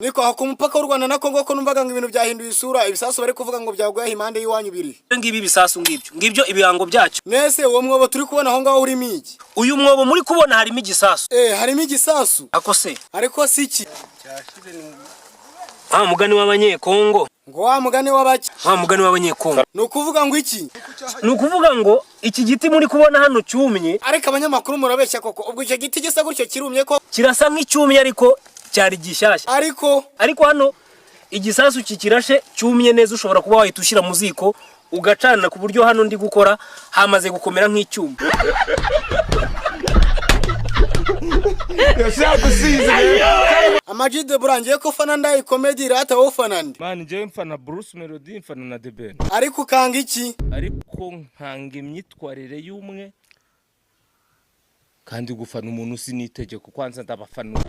Niko aho ku mupaka w'u Rwanda na Kongo, ko numvaga ngo ibintu byahinduye isura, ibisasu bari kuvuga ngo byaguye impande y'iwanyu biri? Ngibi ibisasu, ngibyo ibirango byacyo. Nese uwo mwobo turi kubona aho ngaho urimo iki? Uyu mwobo muri kubona harimo igisasu. Eh, harimo igisasu. Ako se? Ariko si iki? Wa mugani w'Abanyekongo. Ngo wa mugani w'abaki? Wa mugani w'Abanyekongo. Ni ukuvuga ngo iki? Ni ukuvuga ngo iki giti muri kubona hano cyumye. Ariko abanyamakuru murabeshya koko. Ubwo icyo giti gisa gutyo kirumye ko? Kirasa nk'icyumye, ariko cyari gishyashya. Ariko? Ariko hano igisasu kikirashe cyumye neza, ushobora kuba wahita ushyira mu ziko ugacana, ku buryo hano ndi gukora hamaze gukomera nk'icyuma. Amag the Black, ngiye ko fana ndayi comedy rata, wowe ufana nde? Man, njyewe mfana Bruce Melody, mfana na The Ben. Ariko ukanga iki? Ariko nkanga imyitwarire y'umwe, kandi gufana umuntu si n'itegeko, kwanza ndabafana.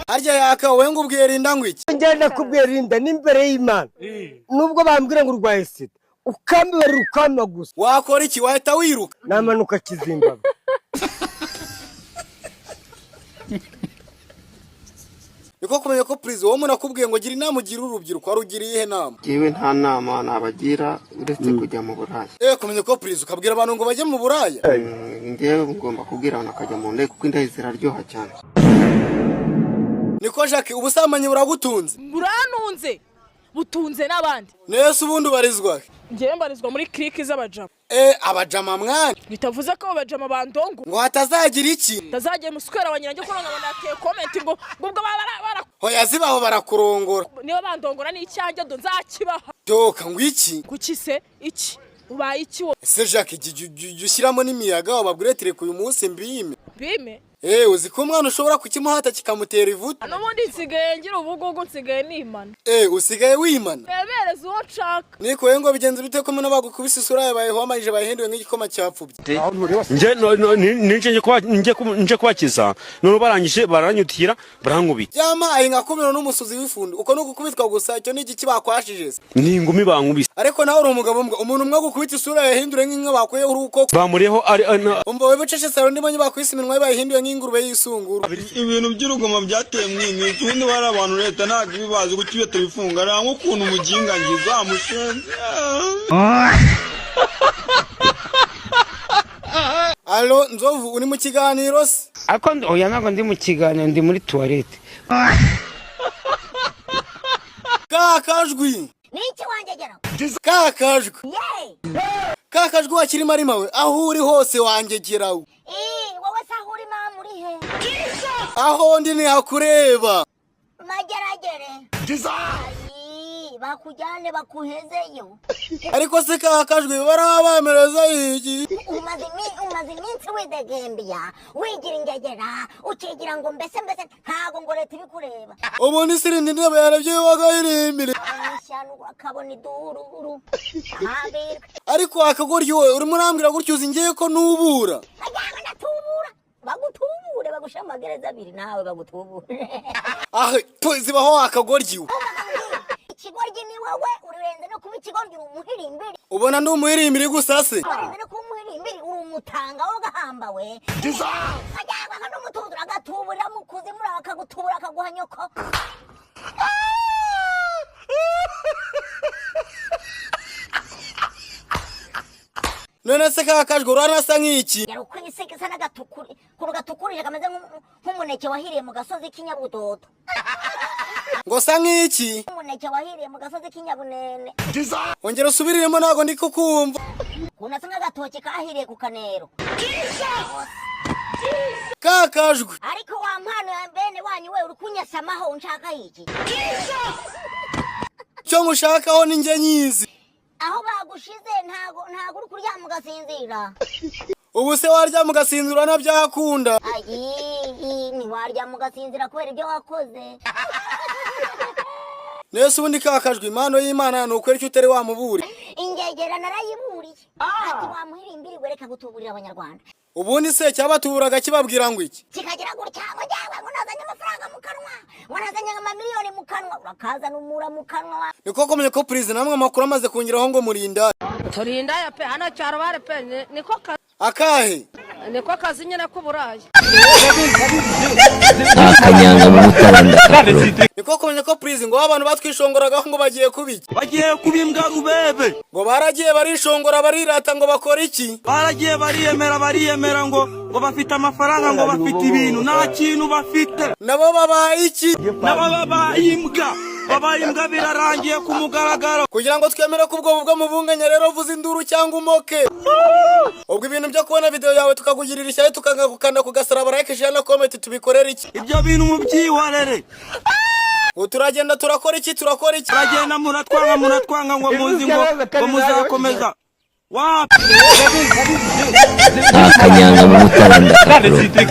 Harya yaka, wowe ngo ubwiye Rinda ngo iki? Njye nakubwiye Rinda n'imbere y'Imana, nubwo bambwira ngo urwaye sida, ukambibarira ukamba gusa. Wakora iki? Wahita wiruka? Namanuka Kizimbabwe. Niko kumenya ko perezida wowe umuntu akubwiye ngo gira inama ugira urubyiruko, wari ugira iyihe nama? Yewe, nta nama nabagira uretse kujya mu buraya. Eh, kumenya ko perezida ukabwira abantu ngo bajye mu buraya? Njyewe ngomba kubwira abantu bakajya mu ndege, kuko indege ziraryoha cyane. Niko Jacques, ubusambanyi buragutunze? Burantunze, butunze n'abandi. Nese ubundi ubarizwa he? Ngewe mbarizwa muri clique z'abajama. Eh, abajama mwana. Bitavuze ko abo bajama bandongo. Ngo hatazagira iki? Tazagiye muswera wa nyina, njye kubona nkabona yateye comment ngo ubwo baba bara Hoya zibaho, barakurongora. Niba bandongora n'icyanjye do nzakibaha. Doka ngo iki? Kuki se iki ubaye iki wo? Ese Jacques, jya ushyiramo n'imiyaga, wababwire tereka uyu munsi mbime. Bime. Eh, uzi ko umwana ushobora kukimuhata kikamutera ivuta? N'ubundi nsigaye ngira ubugugu, nsigaye nimana. Eh, usigaye wimana. Bebereza uwo nshaka. Niko wowe ngo bigenze bite ko muno bagukubise isura yabaye homanije, bayihinduye nk'igikoma cyapfubye? Nje ninje nje kubakiza, none barangije baranyutira, barankubita. Byamaye nka kumiro n'umusuzi w'ifundi, uko ni ugukubitwa gusa. Icyo ni igiki bakwashije se? Ni ingumi bankubise. Ariko nawe uri umugabo mbwa, umuntu umwe agukubita isura yahindure nk'inka bakuyeho uruko. Bamureho ari Umva wewe, bucece saro, ndimo bakubise iminwa ye bayihinduye nk'ingurube y'isunguru. Ibintu by'urugomo byateye mwinshi. Ubundi bari abantu, leta ntabwo ibibazi kuko iyo tubifunga nta nk'ukuntu umuginga ngiza wamushenze. Alo Nzovu, uri mu kiganiro se? Ariko oya, ntabwo ndi mu kiganiro, ndi muri toilette. Ka kajwi. Niki wangegera? Ka kajwi. Ye. Ka kajwi wa kirima rima we, aho uri hose wangegerawe. Eh, wowe se aho uri mama uri he? Aho ndi ntihakureba. Mageragere. Ayi, bakujyane bakuhezeyo. Ariko se ka kajwi, barabamereza iki? Umaze iminsi widegembya, wigira ingegera, ukigira ngo mbese ntago ngo leta ibikureba. Ubundi sirindi intebe yaravye wagayirimbire. Ishyano akabona idururu. Habirwe. Ariko akagoryi wowe, urimo urambwira gutyo uzi ngiye ko nubura? Ajyana ndatubura. Bagutubure, bagushyira mu magereza abiri nawe bagutubure. Ah, zibaho akagoryi we. Ikigoryi ni wowe, urenze no kuba ikigoryi, uri umuhirimbiri. Ubona ndi umuhirimbiri gusa se? Urenze no kuba umuhirimbiri, uri umutanga wo gahamba we. Ajyana n'umutuzo agatuburira mu kuzimu, akagutubura akaguha nyoko. None se ka kajwi uranasa nk'iki? Yari uko isega isa n'agatukuri, ukuntu gatukurije kameze nk'umuneke wahiriye mu gasozi k'inyabudodo. Ngo sa nk'iki? Umuneke wahiriye mu gasozi k'inyabunene. Ongera usubiriremo, ntabwo ndi kukumva. Ukuntu asa nk'agatoki kahiriye ku kanero. Ka kajwi. Ariko wa mpano ya bene wanyu we, uri kunyasamaho unshaka iki? Cyo ngushakaho ni njye nyizi. Aho bagushize ntago uri kuryama ugasinzira. Ubu se waryama ugasinzira nabyakunda? Ayi, ntiwaryama ugasinzira kubera ibyo wakoze. Nese ubundi ka kajwi, impano y'Imana ni ukwera icyo utari wamubure? Ingegera narayiburiye. Ati wamuhirimbiri we, reka gutuburira Abanyarwanda. Ubundi se cyabatuburaga kibabwira ngo iki? Kikagira gutya ngo njyewe ngo nazanye amafaranga mu kanwa, ngo nazanye amamiliyoni mu kanwa, urakazana umura mu kanwa wa. Niko kumenya ko perezida namwe amakuru amaze kungeraho ngo murinda. Turinda ya pe hano cyaro bare pe niko Akahe? Niko kazi nyine k'uburayi. Akanyanga mu mutara ndakakuroga. Niko kumenya ko please ngo abantu batwishongoragaho ngo bagiye kubiki? Bagiye kuba imbwa rubebe. Ngo baragiye barishongora, barirata, ngo bakora iki? Baragiye bariyemera, bariyemera ngo bafite amafaranga, ngo bafite ibintu, nta kintu bafite. Nabo babaye iki? Nabo babaye imbwa, babaye imbwa, birarangiye ku mugaragaro. Kugira ngo twemere ko ubwo bubwa mubunganya rero, uvuze induru cyangwa umoke. Ubwo ibintu byo kubona video yawe tukakugirira ishyari, tukagukanda ku gasaraba, like, share na comment, tubikorera iki? Ibyo bintu mubyihorere. Ngo turagenda turakora iki? Turakora iki? Muragenda muratwanga, muratwanga ngo muzi ngo muzakomeza wapi. Akanyanga mu mutara ndakakuroga.